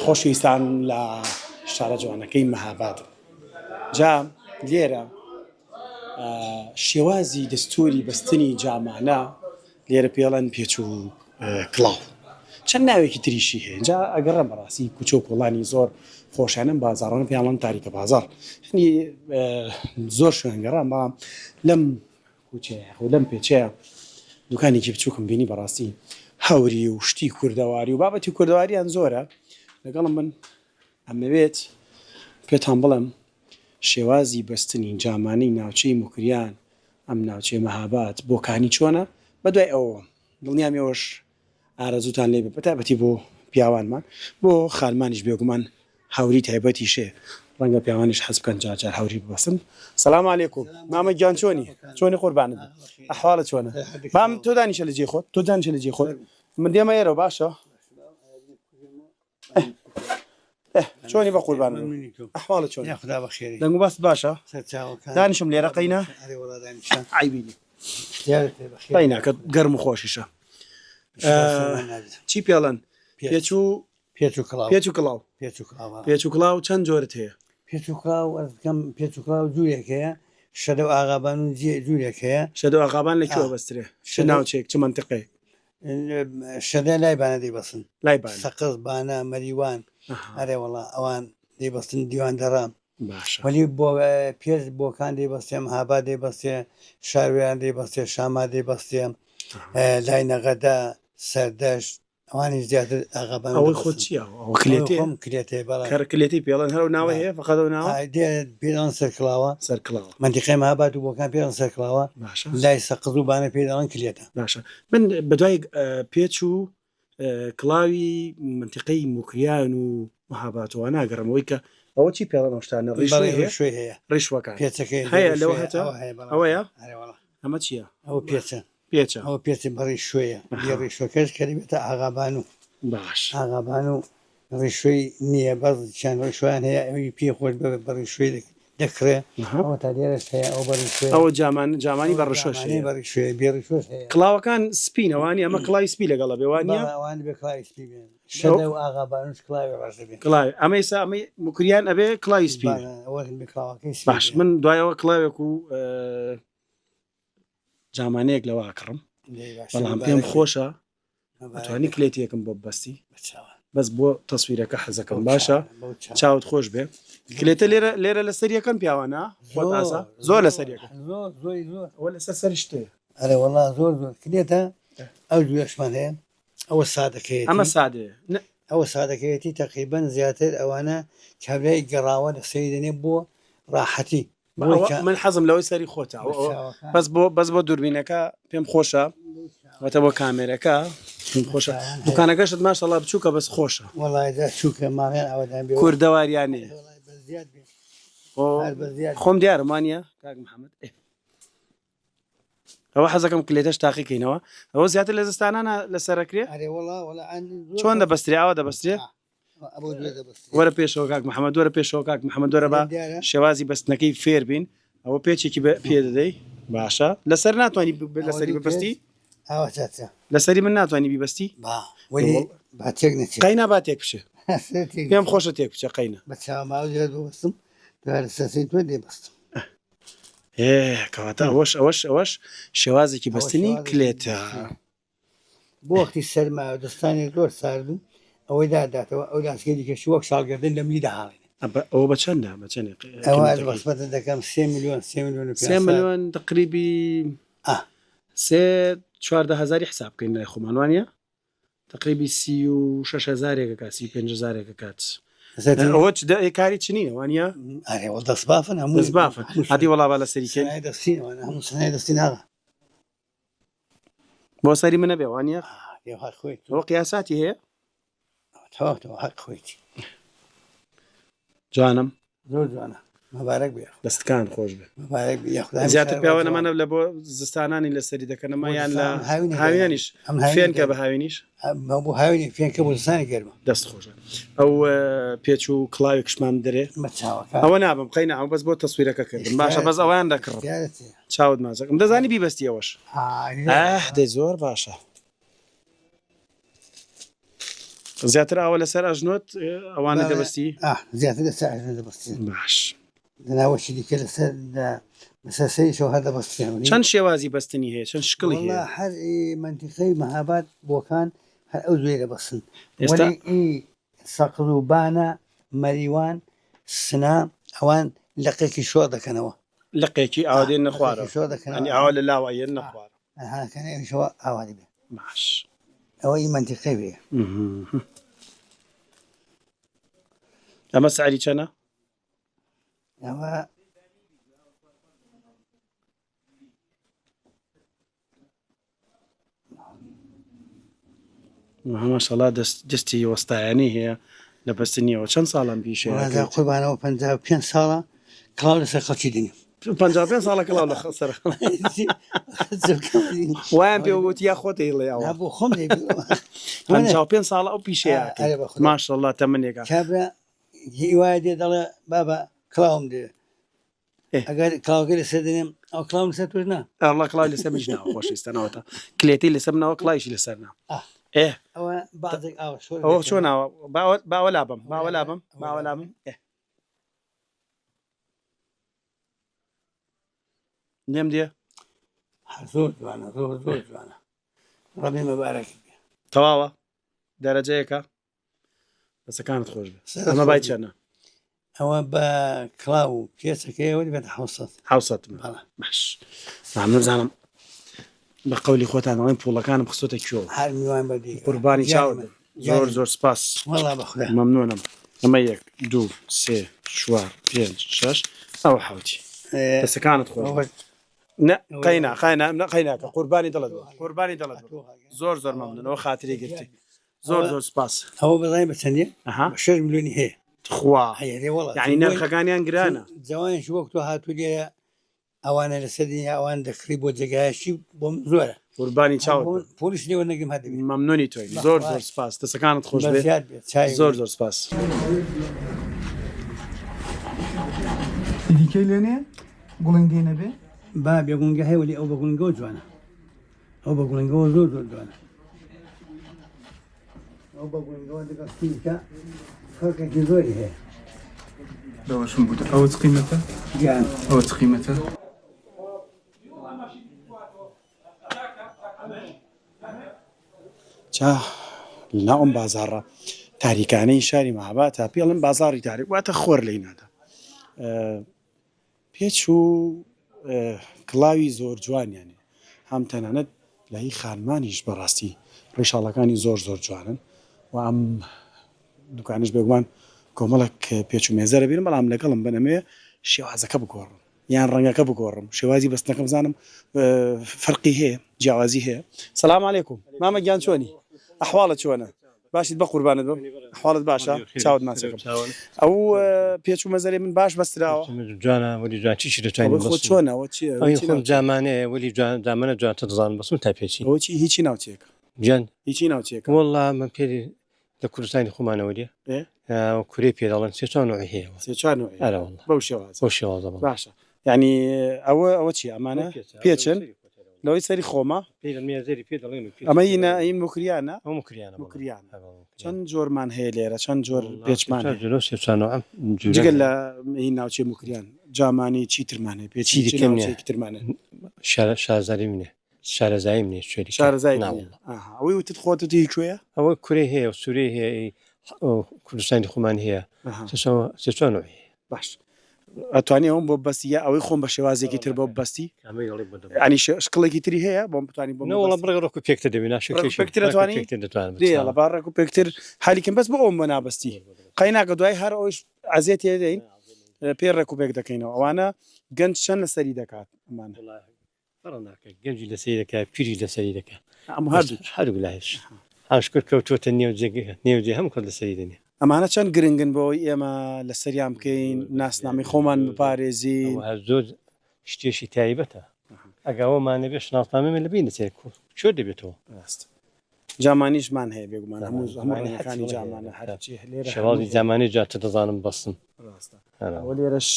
خۆشەویستان لە شارە جوانەکەی مەهاباد جا لێرە شێوازی دەستوری بەستنی جامانە لێرە پێڵەن پێچ و کڵاو چەند ناوێکی تریشی هەیە جا ئەگەڕێم بەڕاستی کوچە و کۆڵانی زۆر خۆشانم بازاڕانە پێیان تاریکە بازاڕ هەنی زۆر شوێن گەڕام بەڵام لەم کوچەیە و لەم پێچەیە دوکانێکی بچووکم بینی بەڕاستی هەوری و شتی کوردەواری و بابەتی کوردەواریان زۆرە لەگەڵم من ئەمەوێت پێتان بڵێم شێوازی بەستنی جامانەی ناوچەی موکریان ئەم ناوچەی مەهاباد بۆکانی چۆنە بەدوای ئەوەوەم دڵنیام ئێوەش ئارەزووتان لێ بێ بەتایبەتی بۆ پیاوانمان بۆ خانمانیش بێگومان هەوری تایبەتیش هەیە ڕەنگە پیاوانیش حەز بکەن جار جار هەوری ببەستن سلام علیکم مامە گیان چۆنی چۆنی قوربانت بم ئەحواڵت چۆنە مام تۆ دانیشە لە جێی خۆت تۆ دانیشە لە جێی خۆت من دێمە ئێرەوە باشە چۆنی بە قوربان ئەحواڵت چۆن خدا بەخێری دەنگ و باست باشە سەرچاوەکان دانیشم لێرە قەینا ئەرێ وەڵا دانیشە عەیبی نیە اختیارت هەیە بەخێر قەیناکە گەرم و خۆشیشە چی پێڵەن پێچ و پێچ و کڵاو پێچ و کڵاو پێچ و کڵاو پێچ و کڵاو چەند جۆرت هەیە پێچ و کڵاو ئەرز بکەم پێچ و کڵاو جوورێک هەیە شەدە و ئاغابان و جێ جوورێک هەیە شەدە و ئاغابان لە کوێ بەسترێ چ ناوچێک چ مەنتقەیەک شەدە لای بانە دەیبەستن لای بانە سەقز بانە مەریوان ئەرێ وەڵا ئەوان دەیبەستن دیوان دەڕام باشە وەلی بۆ پێش بۆکان دەیبەستێ مهاباد دەیبەستێ شاروێران دەیبەستێ شاما دەیبەستێ لای نەغەدە سەردەشت ئەوانیش زیاتر ئاغابان ئەوەی خۆت چییە ئەوە کلێتێ خۆم کلێتێ بەڵێ کەر کلێتی پێڵێن هەر ئەو ناوە هەیە فقط ئەو ناوە دێ پێ دەڵێن سەرکڵاوە سەرکڵاوە مەنتیقەی مهاباد و بۆکان پێ دەڵێن سەرکڵاوە باشە لای سەقز و بانە پێ دەڵێن کلێتە باشە من بەدوای پێچ و کڵاوی مەنتیقەی موکریان و مهاباتەوە ناگەڕم ئەوەی کە ئەوە چی پێڵێن ئەو شتانە بەڵێ ڕیشوەی هەیە ڕیشوەی هەیە ڕیشوەکان پێچەکەی هەیە ڕیشوەیە لەوە هەتە ئەوە هەیە بەڵێ ئەوەیە ئەرێ وەڵا ئەمە چییە ئەوە پێچە پێچە ئەوە پێچە بە ڕیشوەیە بێ ڕیشوەکەش کە دەبێتە ئاغابانوو باش ئاغابانوو ڕیشوەی نییە بەس چەند ڕیشوەیان هەیە ئەوی پێی خۆش بە بە ڕیشوەی دەکڕێ ئەوە تا لێرەش هەیە ئەو بە ڕیشوەیە ئەوە جامان جامانی بە ڕشۆش جامانەی هەیە بە ڕیشوەیە بێ ڕیشوەش هەیە کڵاوەکان سپینە وانیە ئەمە کڵاوی سپی لەگەڵە بێ وانیە بەڵێ ئەوان بێ کڵاوی سپی بێن شەدە و ئاغابانووش کڵاوی ڕەش دەبێ کڵاوی ئەمە ئێستا ئەمەی موکریان ئەبێ کڵاوی سپی بێ بەڵێ ئەوە بێ کڵاوەکەی سپی باش بێ من دوایەوە کڵاوێک و جامانەیەک لەوە ئەکڕم بەڵام پێم خۆشە ئەتوانی کلێتیەکم بۆ ببەستی بەس بۆ تەسویرەکە حەزەکەم باشە چاوت خۆش بێ کلێتە لێرە لێرە لەسەر یەکەم پیاوانە خۆت ئاسا زۆر لەسەر یەکەم ئەوە لەسەر سەر شتێ ئەرێ وەڵا زۆر زۆر کلێتە ئەو دوێشمان هەیە ئەوە سادەکەیەتی ئەمە سادەیە ئەوە سادەکەیەتی تەقریبەن زیاتر ئەوانە کابرای گەڕاوە لە سەری دەنێ بۆ ڕاحەتی من حەزم لەوەی سەری خۆتە بەس بۆ بەس بۆ دووربینەکە پێم خۆشە وەتە بۆ کامێرەکە پێم خۆشە دوکانەکەشت ماشەڵا بچووکە بەس خۆشە کوردەواریانەیە خۆم دیارم وانە کاک محەممەد ئەوە حەزەکەم کلێتەش تاقیکەینەوە ئەوە زیاتر لە زستانانە لەسەرەکرێ چۆن دەبەسترێ ئاوا دەبەسترێ وەرە پێشەوە کاک محەممەد وەرە پێشەوە کاک محەممەد وەرە بە شێوازی بەستنەکەی فێر بین ئەوە پێچێکی پێ دەدەی باشە لەسەر ناتوانانی لەسەری ببەستی لەسەری من ناتوانانی بیبەستی قەینا با تێک بچێ پێم خۆشە تێک بچێ قەینا کەواتە ئەوەش ئەوەش ئەوەش شێوازێکی بەستنی کلێتە. بۆ وەختی سەرما و دەستانی زۆر سارد و ئەوەی داداتەوە ئەو لاسکەی دیکەشی وەک شاڵگردن لە ملی دەهاڵێنێ. ئەوە بە چەندە بە چەندێ ئەوە ئەز بەخسمەتت دەکەم سێ ملیۆن سێ ملیۆن و سێ پێنج ملیۆن تقریبی ئا سێ 14 هەزاری حساب بکەین لای خۆمان وانە تقریبی 36 هەزارێک ئەکات 35 هەزارێک ئەکات ئەوە چ دە- کاری چنینە وانە ئەرێ وەڵ دەست بافن هەموو دەست بافن هەدی وەڵا با لەسەری کەین سەنای دەستین ئەوانە هەموو سەنای دەستین ئاغا بۆ سەری منە بێ وانە ئەوە قیاساتی هەیە جوانم زۆر جوانە مبارەک بێ دەستکان خۆش بێ مبارەک بێ یاخدا زیاتر پیاوانەمانە لە بۆ زستانانی لەسەری دەکەنەمە یان لە هاوینانیش فێنکە بە هاوینیش بۆ هاوینی فێنکە بۆ زستانی گەرمە دەست خۆشە ئەو پێچ و کڵاوێکشمان درێ ئەوە نابم قەینا ئەو بەس بۆ تەسویرەکە کردم باشە بەس ئەویان دەکڕم چاوت ماچەکەم دەزانی بیبەستی ئەوەش ئاه دەی زۆر باشە. زیاتر ئاوە لەسەر ئەژنۆت ئەوانە دەبەستی؟ زیاتر لەسەر ئەژنۆ دەبەسترێن. باش. لەناوەشی دیکە لەسەر لەسەر سەریشەوە هەر دەبەسترێن. چەند شێوازی بەستنی هەیە؟ چەند شکڵی هەیە؟ وەڵا هەر مەنتیقەی مەهاباد بۆکان هەر ئەو جۆرەی دەبەستن. ئێستا وەلی ئی سەقز و بانە، مەریوان، سنە ئەوان لقێکی شۆڕ دەکەنەوە. لقێکی ئاوا دێننە لقێکی خوارەوە. شۆڕ دەکەنەوە. یانی ئاوا لە لاوە ئەیەننە خوارەوە. ئەها ئەویشەوە ئاوا دەبێ. باش. ئەوە ئی مەنتیقەی وێ. ئەمە سعری چەنە؟ ئەوە ماشەڵا دەست دەستی وەستایانەی هەیە لە بەستنیەوە چەند ساڵان پیشەیە وەڵا قوربانەوە 55 ساڵە کڵاو لەسەر خەڵکی دنیم. 55 ساڵە کڵاو لە سەر وایان پێ وت یا خۆت ئەیڵێ ئەوە؟ نا بۆ خۆم دەی 55 ساڵە ئەو پیشەیە ئەرێ بە خودا. ماشەڵا تەمەنێکە. کابرا هیوایە دێ دەڵێ بابە کڵاوم دێ ئەگەر کڵاوەکەی لەسەر دەنێم ئەو کڵاوم لەسەر تۆش نا. ئەڵا کڵاوی لەسەر منیش ناوە خۆشەویستە ناوەتە کلێتەی لەسەر مناوە کڵاویشی لەسەر نا ئێ ئەوە بازێک ئاوە شۆر ئەوە چۆن ئاوە باوە باوە لابم باوە لابم باوە لابم ئێ لێم دێ زۆر جوانە زۆر زۆر جوانە ڕەبی مەبارەکی بێ. تەواوە دەرەجەیەکە دەسەکانت خۆش بێ ئەمە بای چەنە؟ ئەوە بە کڵاو و پێچەکەیەوە دەبێتە 700. 700 باش نام نەزانم بە قەولی خۆتان ئەڵێن پوڵەکانم خستۆتە کوێوە. هەر میوان بە دیگە. قوربانی چاوت بم زۆر زۆر سپاس. وەڵا بە خودا. مەمنونم ئەمە یەک دوو سێ چوار پێنج شەش ئەوە حەوتی دەسەکانت خۆش بێ. نە قەینا قەینا نە قەیناکە قوربانی دڵت بم قوربانی دڵت بم زۆر زۆر مەمنون ئەوە خاتری گرتی زۆر زۆر سپاس. ئەوە بزانین بە چەندیە؟ ئەها. بە 6 ملیۆنی هەیە. تخوا. هەیە دێ وەڵا. یعنی نرخەکانیان گرانە. جوانیش وەک تۆ هاتوو لێرە ئەوانە لەسەر دنیا ئەوان دەکڕی بۆ جێگایەکی بۆ من زۆرە. قوربانی چاوت بم. پۆلیس لێوە نەگرم هەر دەبینم. مەمنونی تۆین زۆر زۆر سپاس دەسەکانت خۆش بێ. بەزیاد بێت چاوی زۆر زۆر سپاس. دیکەی لێ نییە گوڵنگەی نەبێ؟ با بێ گوڵنگە هەیە وەلی ئەو بە گوڵنگەوە جوانە. ئەو بە گوڵنگەوە زۆر زۆر جوانە. ئەو بە گوڵنگەوە لەگەڵ سینکە فەرقێکی زۆری هەیە. لەوەشم بوو ئەوە چ قیمەتە؟ گیان ئەوە چ قیمەتە؟ جا لەناو ئەم بازاڕە تاریکانەی شاری مەهاباد تا پێڵن بازاڕی تاریک واتە خۆر لێی نادا پێچ و کڵاوی زۆر جوانیان هەیە هەم تەنانەت لە هی خانمانیش بەڕاستی ڕیشاڵەکانی زۆر زۆر جوانن و ئەم دوکانش بێگومان کۆمەڵێک پێچ و مێزەرە بینم بەڵام لەگەڵم بن ئەمەوێ شێوازەکە بگۆڕم یان ڕەنگەکە بگۆڕم شێوازی بەستنەکە بزانم فەرقی هەیە جیاوازی هەیە سلام علیکم مامە گیان چۆنی ئەحواڵت چۆنە باشیت بەقوربانت بم ئەحواڵت باشە چاوت ماچەکەم ئەو پێچ و مەزەرەی من باش بەستراوە جوانە وەلی جوان چیشی دەتوانین ئەوە خۆ بەستن چۆنە ئەوە چییە ئەوی چی خۆم ناوچەیە جامانەیە وەلی جوان جامانە جوانتر دەزانم بەسم تا پێچی ئەوە چی هیچی ناوچەیەکە گیان هیچی ناوچەیەکە وەڵا من پێ لە کوردستانی خۆمانەوە دێ ئێ کورەی پێ دەڵێن سێ چوار نوعی هەیە سێ چوار نوعی ئەرە وەڵا بەو شێوازە بەو شێوازە بەڵێ باشە یعنی ئەوە ئەوە چییە ئەمانە پێچن لەوەی سەری خۆمە ئەمە ینە ئەین موکریانە موکریانە چەند جۆرمان هەیە لێرە چەند جۆر پێچمان هەیە جگە لە هی ناوچەی موکریان جامانی چی ترمان هەیە پێچی چی ناوچەیەکی ترمان هەیە شارەزایی منێ شارەزایی منێ شوێنی شارەزای ئەوەی وتت خۆتت هی کوێیە ئەوە کورەی هەیە و سوورەی هەیە کوردستانی خۆمان هەیە سێ چوار نوعی هەیە باش ئەتوانی ئەوم بۆ ببەستی یا ئەوەی خۆم بە شێوازێکی تر بۆ ببەستی ینی شکڵێکی تری هەیە بۆم بتوانی بۆ نەوەڵە بڕێ ڕۆک و پێکتر دەبێ ناشکڵێکی پێکتر ئەتوانی پێکتر دەتوانم دێڵە با ڕێک و پێکتر حالیکەم بەس بۆ ئەوم بۆ نابەستی قەیناکە دوای هەر ئەوش عەزێت تێدەین پێ ڕێک و پێک دەکەینەوە ئەوانە گەنج چەند لەسەری دەکات ئەمانە فەرق ناکە گەنجی لەسەری دەکا پیریش لەسەری دەکا ئەم هەردووک هەردوو لایش هاشکر کەوتووەتە نێو جێگە نێو جێ هەموو کەس لەسەری دەنێ. ئەمانە چەند گرنگن بۆ ئەوەی ئێمە لەسەریان بکەین ناسنامەی خۆمان بپارێزین. ئەوە هەر زۆر شتێکی تایبەتە ئەگە ئەوەمان نەبێ شناسنامەمان لەبیر دەچێت کوێ دەبێتەوە. ڕاستە جامانیشمان هەیە بێگومان هەموو هەموو ڕەنگەکانی جامانە هەرچی لێرە شێوازی هەمووی هەیە. جامانەی جوانتر دەزانم بەستن. ڕاستە ئەوە لێرەش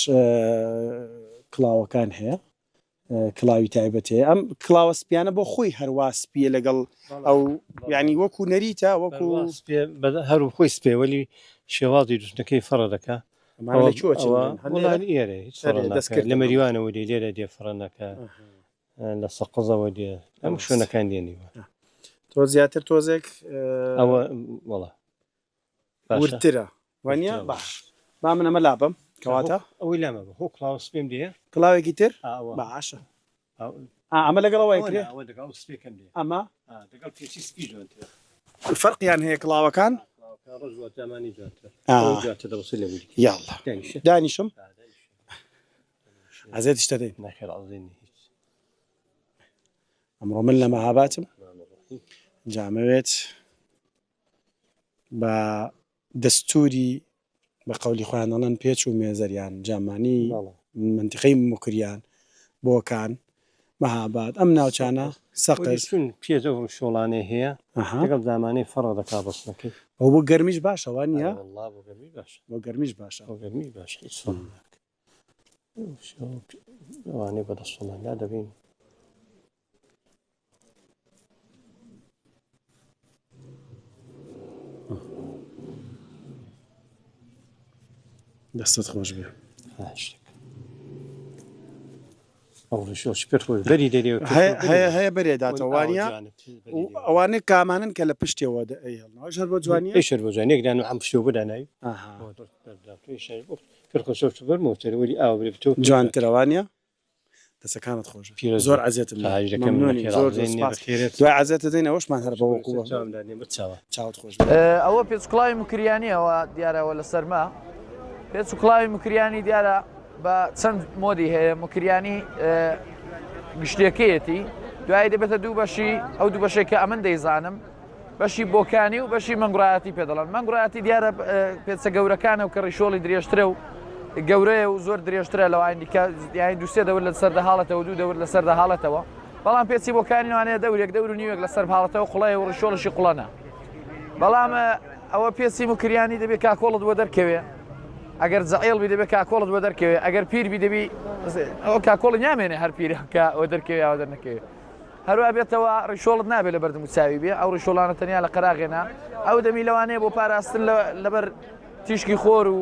کڵاوەکان هەیە. کڵاوی تایبەت هەیە ئەم کڵاوە سپیانە بۆ خۆی هەروا سپیە لەگەڵ ئەو یعنی وەکو نەریتە وەکو هەر خۆی سپێ وەلی شێوازی دوستنەکەی فەڕە دەکا لە مەریوانەوە دێ لێرە دێ فڕە نەکە لە سەقزەوە دێ ئەم شوێنەکان دێنیوە تۆ زیاتر تۆزێک ئەوە وەڵا وردترە وانە باش با من ئەمە لابم کەواتە ئەوەی لامە بە هۆ کڵاو سپیم دێ کڵاوێکی تر باشە ئەمە لەگەڵ ئەوە کرێ ئەمە لەگەڵ پێچی سپی جوانترە فەرقیان هەیە کڵاوەکان یاڵا دانیشم ئازێت شتە دەین نەخێر عەزێنی هیچ ئەمڕۆ من لە مەهاباتم جامەوێت بە دەستووری بە قەولی خۆیان دەڵێن پێچ و مێزەریان، جامانی، مەنتیقەی موکریان، بۆکان، مەهاباد، ئەم ناوچانە، سەقز. چون پێچ ئەو شۆڵانەی هەیە لەگەڵ جامانەی فەڕ دەکا بەستنەکەی. ئەوە بۆ گەرمیش باشە وا نییە؟ ئەرێ وەڵڵا بۆ گەرمیش باشە. بۆ گەرمیش باشە. بۆ گەرمیش باشە هیچ فەڕ ناکا. ئەوانەی بەدەستەوەمان لادەبەین. دەستت خۆش بێ هەیە هەیە بەرێداتەوە وانە ئەوانە کامانن کە لە پشتەوە هەر بۆ جوانی شەر بۆ جوانێک دان ئەم پشتەوە بدانای جوانترەوانە دەسەکانت خۆش زۆر عەزێتم مەمنونی زۆر زۆر سپاس دوای عەزێتە دەین ئەوەشمان هەر بە وەکو چاوت خۆش ئەوە پێچ و کڵاوی موکریانیەوە دیارەوە لە سەرما پێچ و کڵاوی موکریانی دیارە بە چەند مۆدی هەیە موکریانی گشتیەکەیەتی دوایی دەبێتە دوو بەشی ئەو دوو بەشێک کە ئەمن دەیزانم بەشی بۆکانی و بەشی مەنگوڕایەتی پێ دەڵێن. مەنگوڕایەتی دیارە پێچە گەورەکانە و کە ڕیشۆڵی درێژترە و گەورەیە و زۆر درێژترە لەوانی دیکە یانی دوو سێ دەور لەسەر دەهاڵێتەوە دوو دەور لەسەر دەهاڵێتەوە بەڵام پێچی بۆکانی لەوانەیە دەورێک دەور و نیوێک لەسەر بهاڵێتەوە قوڵەیە و ڕیشۆڵیشی قوڵەنە بەڵام ئەوە پێچی موکریانی دەبێ کاکۆڵت بۆ دەرکەوێ ئەگەر جەعێڵ بی دەبێ کاکۆڵت بۆ دەرکەوێ ئەگەر پیر بی دەبی ئەوە کاکۆڵی نامێنێ هەر پیرە کە ئەوە دەرکەوێ ئەوە دەرنەکەوێ هەروا بێتەوە ڕیشۆڵت نابێت لەبەر دەموچاوی بێ، ئەو ڕیشۆڵانە تەنیا لە قەراغێنە، ئەو دەمی لەوانەیە بۆ پاراستن لەبەر تیشکی خۆر و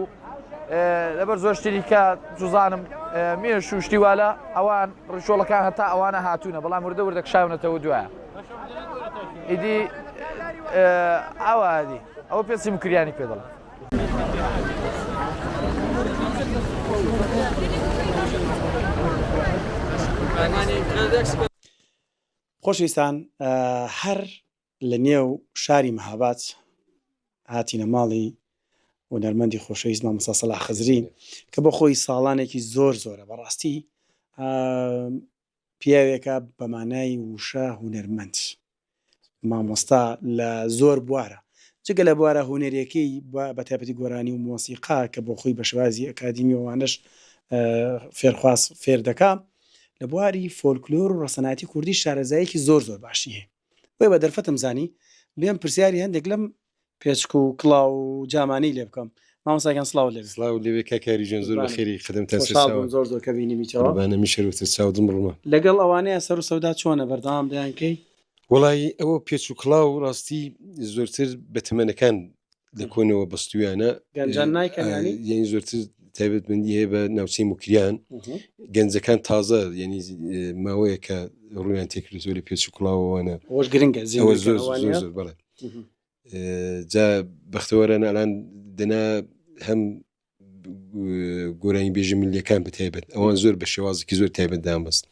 لەبەر زۆر شتی دیکە چوزانم مێش و شتی والە ئەوان ڕیشۆڵەکان هەتا ئەوانە هاتوونە بەڵام وردە وردە کشاونەتەوە دوایە ئیدی ئاوادی ئەوە پێسی مکریانی پێ دەڵێن. خۆشەویستان هەر لە نێو شاری مەهاباد هاتینە ماڵی هونەرمەندی خۆشەویست مامۆستا سەلاح خزری کە بۆ خۆی ساڵانێکی زۆر زۆرە بەڕاستی پیاوێکە بە مانای وشە هونەرمەند مامۆستا لە زۆر بوارە جگە لە بوارە هونەریەکەی بە تایبەتی گۆرانی و مۆسیقا کە بۆ خۆی بە شێوازی ئەکادیمی وانەش فێرخواز فێر دەکا لە بواری فۆلکلۆر و ڕەسەنایەتی کوردی شارەزایەکی زۆر زۆر باشی هەیە بۆیە بە دەرفەتم زانی بێم پرسیاری هەندێک لەم پێچک و کڵاو و جامانەی لێ بکەم مامۆستا گیان سڵاوت لێ بێ. سڵاوت لێ بێ کاک یاری گیان زۆر بەخێری قەدەمتان خۆشحاڵ بووم زۆر زۆر کە بینیمیتەوە. قوربانە منیش هەر وەک چاو دڵم ڕما. لەگەڵ ئەوانەیە سەر و سەودا چۆنە بەردەوام دەیانکەی؟ وەڵایی ئەوە پێچ و کڵاو ڕاستی زۆرتر بە تەمەنەکان لە کۆنەوە بەستویانە گەنجان نایکەن یانی؟ یانی زۆرتر تایبەتمەندی هەیە بە ناوچەی موکریان گەنجەکان تازە یعنی ماوەیەکە ڕویان تێکردووە لە پێچ و کڵاوەوانە ئەوەش گرنگە ئەوە زۆر زۆر زۆر بەڵێ جا بەختەوەرانە ئەلان دەنا هەم گۆرانی بێژە ملیەکان بەتایبەت ئەوان زۆر بە شێوازێکی زۆر تایبەت دامبەست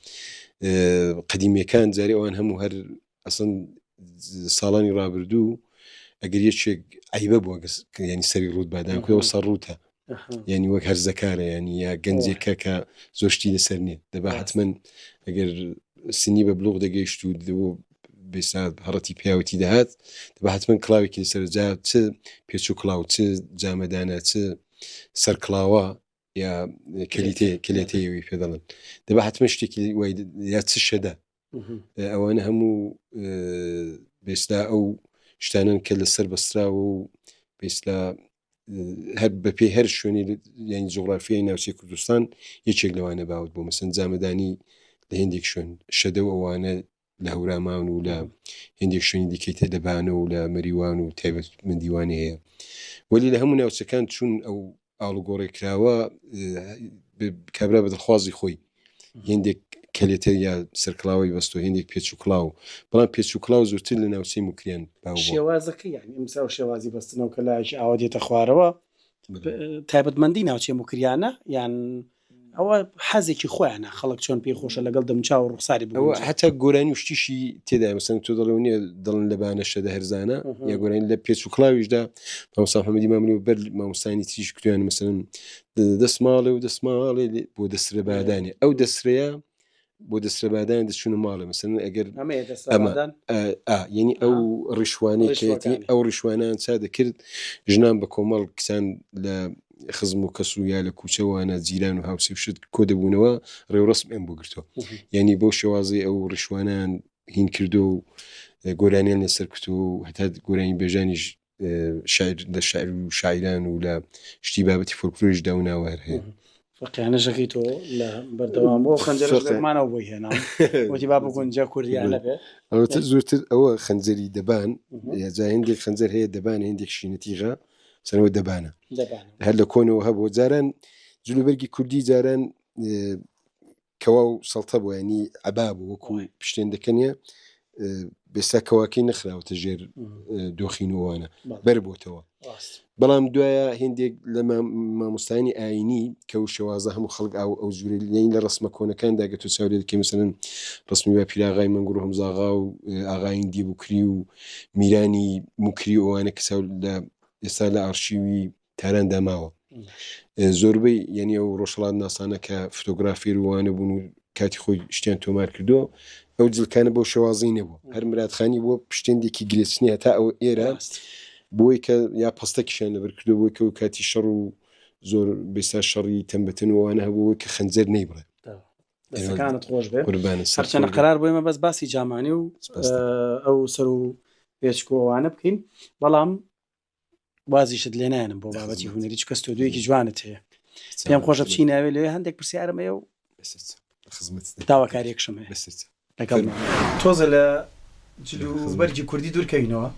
قدیمیەکان جاری ئەوان هەموو هەر ئەسن ساڵانی ڕابردوو ئەگەر یەکێک عیبە بووە ینی سەری ڕوت بادان کوەوە سەر ڕوتە یعنی وەک هەرزەکارە ینی یا گەنجێکە کە زۆر شتی لەسەر نییە دەبا حتمما ئەگەر سنی بە بلوغ دەگەیشت و دەبوو بێسا هەڕەتی پیاوەتی دەهات دەبا حتمما کڵاوێکی لەسەر جا چ پێچ و کڵاو چ جامەدانە چ سەرکڵاوە یا کەلیتێ کلێتەیەوی پێ دەڵێن دەبا حتمما شتێکی وای یا چ شەدە ئەوانە هەموو بێستا ئەو شتانن کە لەسەر بەستراوە و بێستا هەر بەپێی هەر شوێنی یانی جوغرافیای ناوچەی کوردستان یەکێک لەوانە باوت بۆ مەسەن جامەدانی لە هێندێک شوێن شەدە و ئەوانە لە هەورامان و لە هێندێک شوێنی دیکەی تر لە بانە و لە مەریوان و تایبەت مندیوانی هەیە وەلی لە هەموو ناوچەکان چون ئەو ئاڵوگۆڕێ کراوە کابرا بە دڵخوازی خۆی هێندێک کەلێتە یا سەرکڵاوی بەستۆ هێندێک پێچ و کڵاو بەڵام پێچ و کڵاو زۆرتر لە ناوچەی موکریان باو بووە. شێوازەکە یانی ئەمسا و شێوازی بەستنەوە کە لایەکی ئاوا دێتە خوارەوە تایبەتمەندی ناوچەی موکریانە یان ئەوە حەزێکی خۆیانە خەڵک چۆن پێی خۆشە لەگەڵ دەموچاو و ڕوخساری ئەوە بگونجێ. هەتا گۆرانی و شتیشی تێدایە مەسەن تۆ دەڵێ نییە دڵن لە بانە شەدە هەرزانە یا گۆرانی لە پێچ و کڵاویشدا مامۆستا محەممەدی ماملی و بەر مامۆستانی تریش کوتیان مەسەن دەستماڵێ و دەستماڵێ بۆ دەسرە بادانێ ئەو دەسرەیە بۆ دەسرە بادان دەچوونە ماڵێ مەسەن ئەگەر ئەمەیە ئەمە دەسرەبادان ئا یعنی ئەو ڕیشوانەی کەیەتی ڕیشوەکانی. ئەو ڕیشوانیان چا دەکرد ژنان بە کۆمەڵ کچان لە خزم و کەس و یا لە کوچە وانە جیران و هاوسێ و شت کۆ دەبوونەوە ڕێوڕەسم ئەم بۆ گرتووە یعنی بەو شێوازی ئەو ڕیشوانیان هین کردو و گۆرانیان لەسەر کوتووە و هەتا گۆرانی بێژانیش شاعر لە شاعر و شاعیران و لە شتی بابەتی فۆلکلۆریش داوناوە هەر هەیە. فەقیانەشەکەی تۆ لە بەردەوام بۆ خەنجەرەش فەقێ. لەگمانەوە بۆی هێنام وتی با بگونجە کوردیانە بێ. ئەوەتر زۆرتر ئەوە خەنجەری دەبان یا جا هێندێک خەنجەر هەیە دەبان هێندێک شینە تیغە سەرەوە دەبانە دەبانە. هەر لە کۆنەوە هەبوو جاران جلوبەرگی کوردی جاران کەوا و سەڵتە بوو ینی عەبا بوو وەکو پشتێن دەکەنیە بێستا کەواکەی نەخراوەتە ژێر دۆخینەوەوانە بەر بۆتەوە بەڵام دوایە هندێک لە مامۆستایانی ئاینی کە و شێوازە هەموو خەڵک ئاو ئەو جوورە لێین لە ڕسمە کۆنەکاندا گە تۆ چاو لێ دەکەی مەسەلەن ڕسمی با پیراغای مەنگوڕ و هەمزاغا و ئاغاین دیبوکری و میرانی موکری و ئەوانە کە چاو لە ئێستا لە ئارشیوی تاراندا ماوە زۆربەی یعنی ئەو ڕۆژهەڵات ناسانە کە فتۆگرافیر وانە بوون و کاتی خۆی شتیان تۆمار کردو ئەو جلکانە بەو شێوازی نەبوو هەر مرادخانی بووە پشتێندێکی گرێچنی هەتا ئەو ئێرە بۆی کە یا پەستەکیشیان لەبەر کردو بۆی کە و کاتی شەڕ و زۆر بێستا شەڕی تەمبەتن وانە هەبوو کە خەنجەر نەیبڕێ. دەستەکانت خۆش بێ هەرچەنە قرار بۆ ئێمە بەس باسی جامانی و ئەو سەر و پێچکۆوانە بکەین بەڵام وازیشت لێ نایەنم بۆ بابەتی هونەری چکە ستۆدیۆیەکی جوانت هەیە پێم خۆشە بچی ناوێ لەوێ هەندێک پرسیارم هەیە و داواکاریەکشم هەیە لەگەڵ تۆزە لە جل و بەرگی کوردی دوورکەوینەوە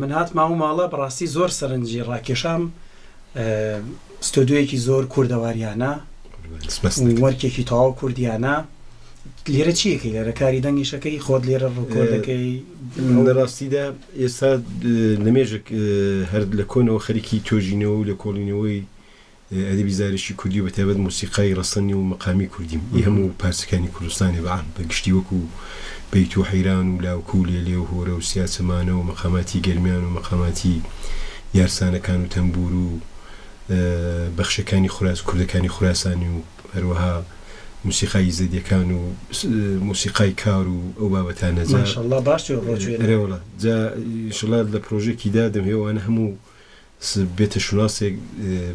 من هاتمە ئەو ماڵە بەڕاستی زۆر سەرنجی ڕاکێشام ستۆدیۆیەکی زۆر کوردەواریانە وەرکێکی تەواو کوردیانە لێرە چی ئەکەی لێرە کاری دەنگیش ئەکەی خۆت لێرە ڕکۆرد دەکەی؟ لە ڕاستیدا ئێستا لە مێژێک هەر لە کۆنەوە خەریکی تۆژینەوە و لێکۆڵینەوەی ئەدەبی زارەکی کوردی و بەتایبەت مۆسیقای ڕەسەنی و مەقامی کوردیم ئی هەموو پارچەکانی کوردستانێ بە عام بە گشتی وەکوو بەیت و حەیران و لاوکە و لێلێ و هۆرە و سیاچەمانە و مەقاماتی گەرمیان و مەقاماتی یارسانەکان و تەنبوور و بەخشەکانی خوراس کوردەکانی خوراسانی و هەروەها موسیقای ئیزەدیەکان و موسیقای کار و ئەو بابەتانە جا ماشاءاللە باش تۆ ڕۆچوێنە. ئەرێ وەڵا جا ئینشەڵا لە پرۆژەکی دا دەمهەوێ ئەوانە هەموو بێتە شوناسێک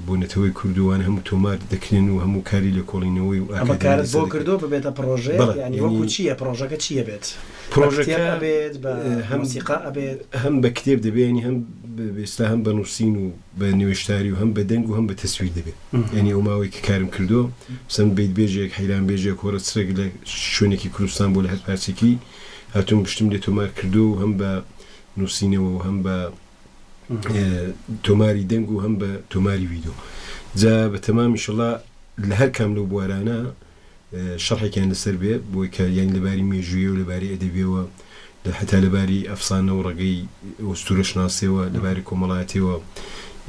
بۆ نەتەوەی کورد و ئەوانە هەموو تۆمار دەکرێن و هەموو کاری لێکۆڵینەوەی و ئەمە ئاکادیمی کارت لەسەر بۆ دەکرێت. کردووە ببێتە پڕۆژەیەک بەڵێ یانی یانی وەکوو چییە پڕۆژەکە چییە بێت بە کتێب پڕۆژەکە ئەبێت بە هەم مۆسیقا ئەبێت؟ هەم بە کتێب دەبێ یانی هەم ئێستا هەم بە نووسین و بە نوێشتاری و هەم بە دەنگ و هەم بە تەسویر دەبێ یانی ئەو ماوەی کە کارم کردووە مەسەلەن بەیت بێژێک حەیران بێژێک هۆرە چرێک لە شوێنێکی کوردستان بۆ لە هەر پارچێکی هاتووم شتم لێ تۆمار کردووە و هەم بە نووسینەوە و هەم بە تۆماری دەنگ و هەم بە تۆماری ویدۆ جا بە تەمام ئیشەڵا لە هەر کام لەو بوارانە شەرحێکیان لەسەر بێ بۆی کە یانی لە باری مێژوویەوە لە باری ئەدەبیەوە لە هەتا لە باری ئەفسانە و ڕەگەی ئوستوورەشناسیەوە لە باری کۆمەڵایەتیەوە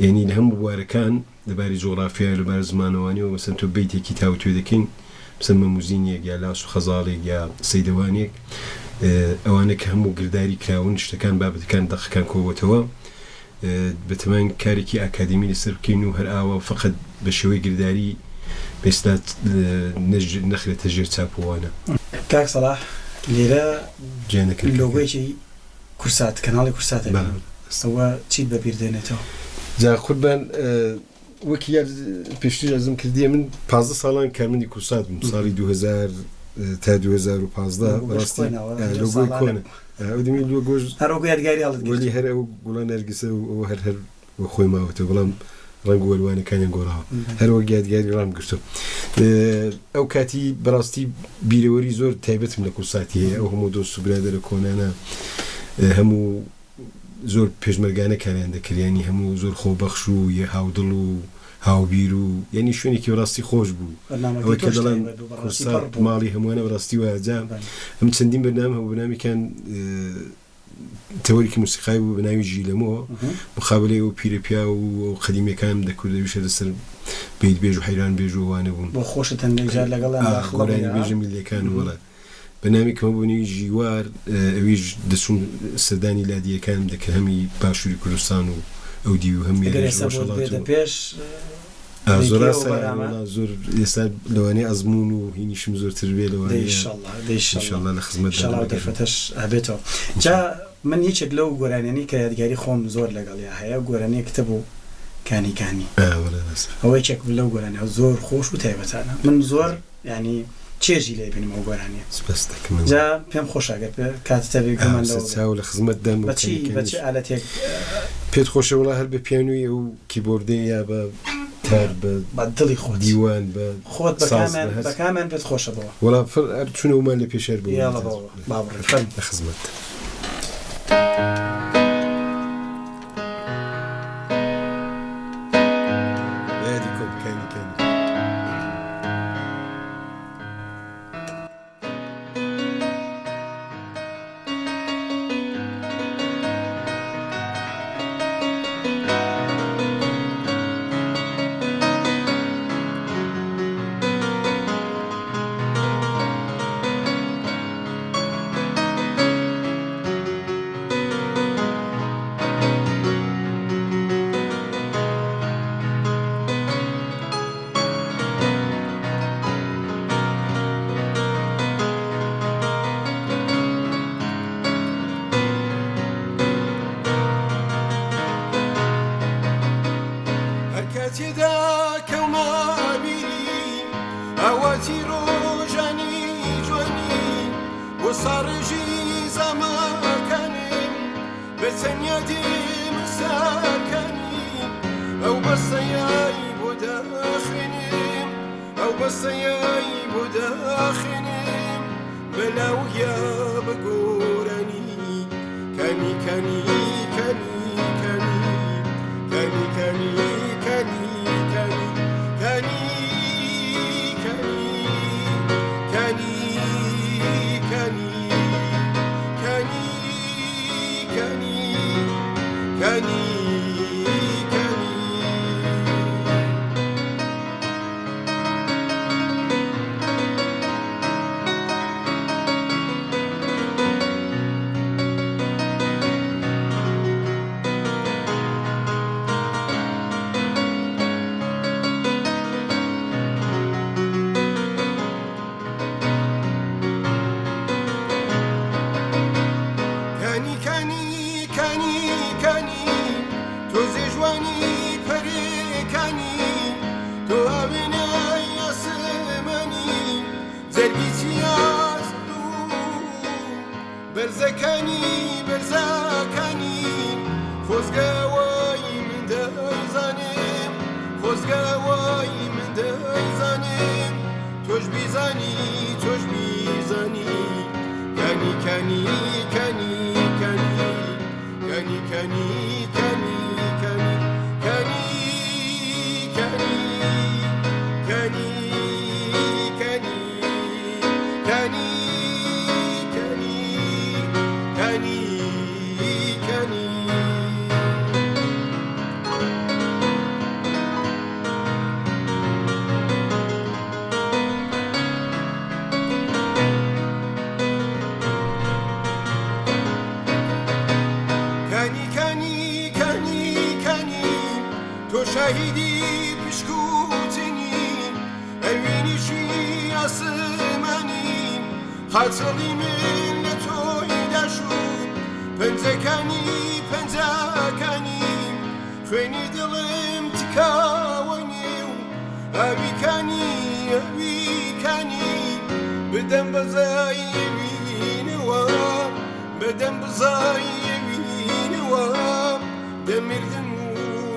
یانی لە هەموو بوارەکان لە باری جوغرافیای لە باری زمانەوانیەوە مەسەن تۆ بەیتێکی تاوتوێ دەکەین مەسەن مەموزینێک یا لاس و خەزاڵێک یا سەیدەوانێک ئەوانە کە هەموو گرداری کراون شتەکان بابەتەکان دەقەکان کۆبۆتەوە بەتەماین کارێکی ئاکادیمی لەسەر بکەین و هەر ئاوا فەقەت بە شێوەی گرداری بە ئیستلا نەخرێتە ژێر چاپ و وانە. کاک سەڵاح لێرە جێ نەکرد کاکە. لۆگۆیەکی کورسات کەناڵی کورسات بەڵێ ئەبینم ئەوە چیت بە بیر دێنێتەوە؟ جا قوربان وەکی یاد پێشتریش عەرزم کردیە من 15 ساڵان کارمەندی کورسات بووم ساڵی 2000 تا 2015 لۆگۆش بەڕاستی کۆنە ئەوە لەو لۆگۆی ساڵانە کۆنە ئەو دەمی لۆگۆش هەر وەکو یادگاری هەڵت وەلی گرتووە. هەر ئەو گوڵە نەرگسە و ئەوە هەر هەر وە خۆی ماوەتەوە بەڵام. ڕەنگ و ئەلوانەکانیان گۆڕاوە هەر وەک یادگاری ڕام گرتووە ئەو کاتی بەڕاستی بیرەوەری زۆر تایبەتم لە کوردساتی هەیە ئەو هەموو دۆست و برادەرە کۆنانە هەموو زۆر پێشمەرگانە کاریان دەکرد یانی هەموو زۆر خۆبەخش و هاودڵ و هاوبیر و یانی شوێنێکی بەڕاستی خۆش بوو ئەوەی کە دەڵێن کوردسات ماڵی هەمووانە بەڕاستی وایە جا ئەم چەندین بەرنامە هەبوو بەرنامێکیان تەوەرێکی موسیقای بوو بە ناوی ژیلەمۆ مقابلەی ئەو پیرە پیاو و ئەو قەدیمیەکانم دەکرد ئەویش هەر لەسەر بەیت بێژ و حەیران بێژ و ئەوانە بوون. بۆ خۆشت هەندێک جار لەگەڵیان داخڵە بووی گۆرانی بێژە میللیەکان و بەڵێ بەرنامەی کەمە بۆ نێوی ژیوار ئەویش دەچووم سەردانی لادییەکانم دەکرد هەمی باشووری کوردستان و ئەو دیو و هەم ئەگەر مێرێژ ئێستا بۆت ڕۆژهەڵات بێتە و پێش ئا زۆر دەیکەیەوە ئاسایە بەرنامە؟ وەڵا زۆر ئێستا لەوانەیە ئەزموون و هینیشم زۆرتر بێ دەی لەوانەیە ئیشەڵا دەی ئیشەڵا ئینشەڵا لە خزمەتدا ئیشەڵا بم ئەو ئەگەر دەرفەتەش هەبێتەوە. جا من یەکێک لەو گۆرانیانەی کە یادگاری خۆم زۆر لەگەڵیا هەیە گۆرانیەکتە بوو کانی کانی. ئا بەڵێ ڕاستە. ئەوە یەکێک بوو لەو گۆرانیە زۆر خۆش و تایبەتانە من زۆر یانی چێژی لێ بینم ئەو گۆرانیە. سپاست دەکەم مەمنون. جا پێم خۆشە گەر کاتت هەبێ گوێمان لەوە بێ. سەرچاو لە خزمەتدام بۆ بە چی کانی بە چ کانیش. ئالەتێک؟ پێت خۆشە وەڵا هەر بە پیانۆی ئەو کیبۆردەی یا بە تار بە بە دڵی خۆت. دیوان بە خۆت بە ساز بە کامیان هەر بە کامیان پێت خۆشە بەوە. وەڵا فر هەر چونەوەمان لە پێش هەر بەوە یاڵە بەوە با بڕۆین فەرموو. لە خزمەتدام. یادی کۆن کانی کانی. هەر کاتێدا کەومە بیری ئاواتی ڕۆژانی جوانی بۆ ساڕێژی زامەکانم بە تەنیا دێمە ساکانی ئەو بەسەیای بۆ دەخوێنم ئەو بەسەیای بۆ دەخوێنم بە لاوگیا بە گۆرانی کانی کانی کانی کانی کانی کانی کانی کانی کانی کانی کانی کانی کانی کانی کانی کانی. کانی کانی کانی کانی تۆزێ ژوانی پەرێکانی تۆ ئاوێنای ئاسمانی جەرگی چیاست و بەرزەکانی بەرزەکانی خۆزگە وای من دەیزانم خۆزگە وای من دەیزانم تۆش بیزانی تۆش بیزانی کانی کانی کانی کانی کانی کانی کانی کانی کانی کانی کانی کانی کانی کانی کانی کانی. کانی کانی کانی کانی تۆ شاهیدی پشکوتنی ئەوینیشی ئاسمانی قاتڵی من لە تۆی داشوو پەنجەکانی پەنجەکانی خوێنی دڵم تکاوە نێو ئاوی کانی ئاوی کانی بدەم بەزای ئەوینەوە بدەم بزای ئەوینەوە دەمردم و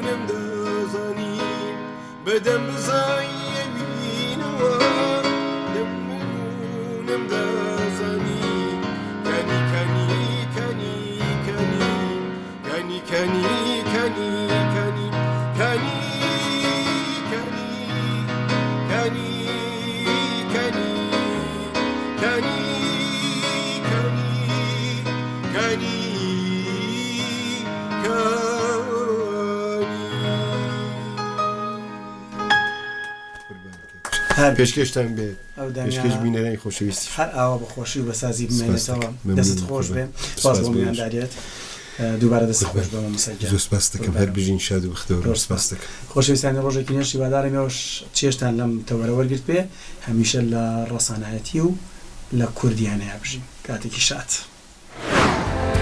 نەمدەزانی. بەدەم بزایەوینەوە نەم من و نەم دەزانی کانی کانی کانی کانی کانی کانی کانی کانی کانی کانی کانی کانی کانی کانی کانی هەر پێشکێشتان بێت ئەو دەمە پێشکێش بینەرانی خۆشەویستی هەر ئاوا بە خۆشی و بە سازی بمێنێتەوە ممنونم دەستت خۆش قوربان. بێ سپاس سپاس بۆ بۆ ئێوەش. میوانداریت دووبارە دەستت خۆش بێ مامۆستا گیان زۆر سپاس دەکەم هەر بژین شاد و بەختەوەر زۆر سپاس دەکەم خۆشەویستانی ڕۆژێکی نوێش هیوادارم ئێوەش چێژتان لەم تەوەرە وەرگرت بێ هەمیشە لە ڕەسانایەتی و لە کوردیانەیا بژین کاتێکی شاد.